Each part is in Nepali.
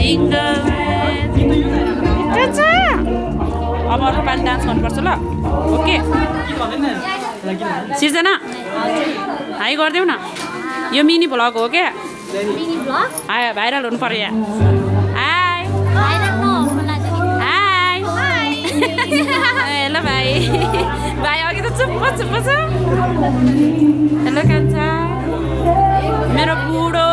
Jingle bells. अब अर्को पालि डान्स गर्नुपर्छ ल ओके सिर्जना हाई गरिदेऊ न यो मिनी भ्लग हो क्या Mini vlog? हाई भाइरल हुनु पर्यो यहाँ high I don't know. High Hi. Hello भाइ भाइ अघि त चुप्प चुप्प छ हेलो कान्छा मेरो बुढो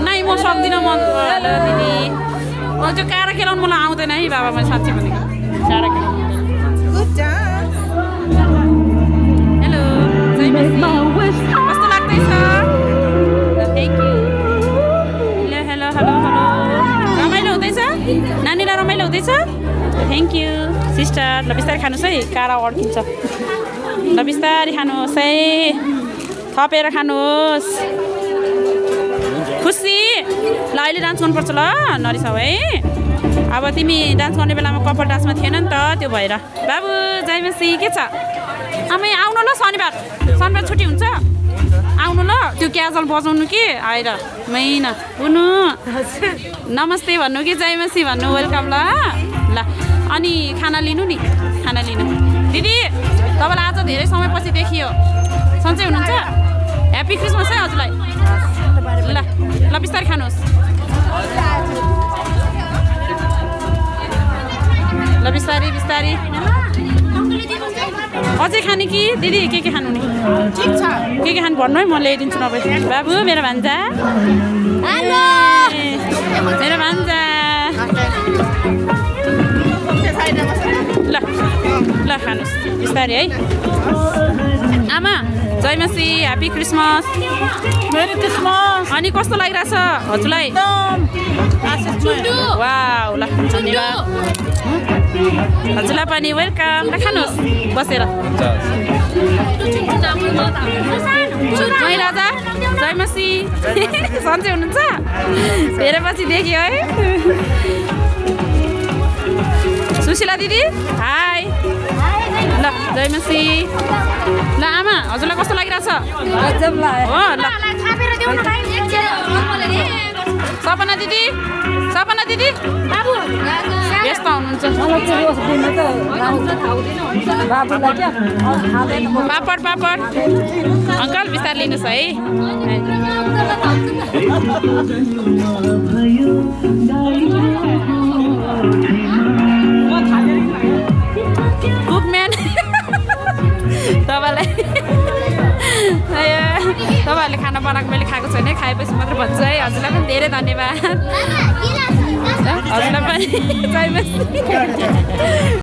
नै म सक्दिनँ म हेलो दिदी म त्यो काँडा खेलाउनु मलाई आउँदैन है बाबा मैले साँच्चै भनेको काँडा खेलाउनु हेलो कस्तो लाग्दैछ thank you hello hello hello hello रमाइलो हुँदैछ नानीलाई रमाइलो हुँदैछ थ्याङ्क यू सिस्टर ल बिस्तारै खानुहोस् है काँडा अड्किन्छ ल बिस्तारै खानुहोस् है थपेर खानुहोस् खुसी ल अहिले डान्स गर्नुपर्छ ल नरिसाऊ है अब तिमी डान्स गर्ने बेलामा कपाल डान्समा थिएन नि त त्यो भएर बाबु जाइमेसी के छ आमै आउनु ल शनिबार छुट्टी हुन्छ आउनु ल त्यो क्याजल बजाउनु कि आएर मैन हुनु नमस्ते भन्नु कि जाइमेसी भन्नु वेलकम ल ल अनि खाना लिनु नि खाना लिनु दिदी तपाईँलाई आज धेरै समयपछि देखियो सन्चै हुनुहुन्छ ह्याप्पी क्रिसमस है हजुरलाई ल ल बिस्तारै खानुहोस् ल बिस्तारै बिस्तारै अझै खाने कि दिदी के खानु नि ठिक छ के खानु भन्नु है म ल्याइदिन्छु नभए बाबु मेरो भान्जा Hello. मेरो भान्जा ल ल खानुहोस् बिस्तारै है आमा जयमसी ह्याप्पी क्रिसमस मेरी क्रिसमस अनि कस्तो लागिरहेछ हजुरलाई वाउ ल धन्यवाद हजुरलाई पनि वेलकम ल खानुहोस् बसेर जय राजा जयमसी सन्चै हुनुहुन्छ धेरै पछि देखियो है सुशीला दिदी हाई ल जयमसी ल आमा हजुरलाई कस्तो लागिरहेछ हो ल सपना दिदी बाबु व्यस्त हुनुहुन्छ पापड अङ्कल बिस्तार लिनुहोस् है कुकम्यान तपाईँहरूले खाना बनाएको मैले खाएको छैन खाएपछि मात्रै भन्छु है हजुरलाई पनि धेरै धन्यवाद हजुरलाई पनि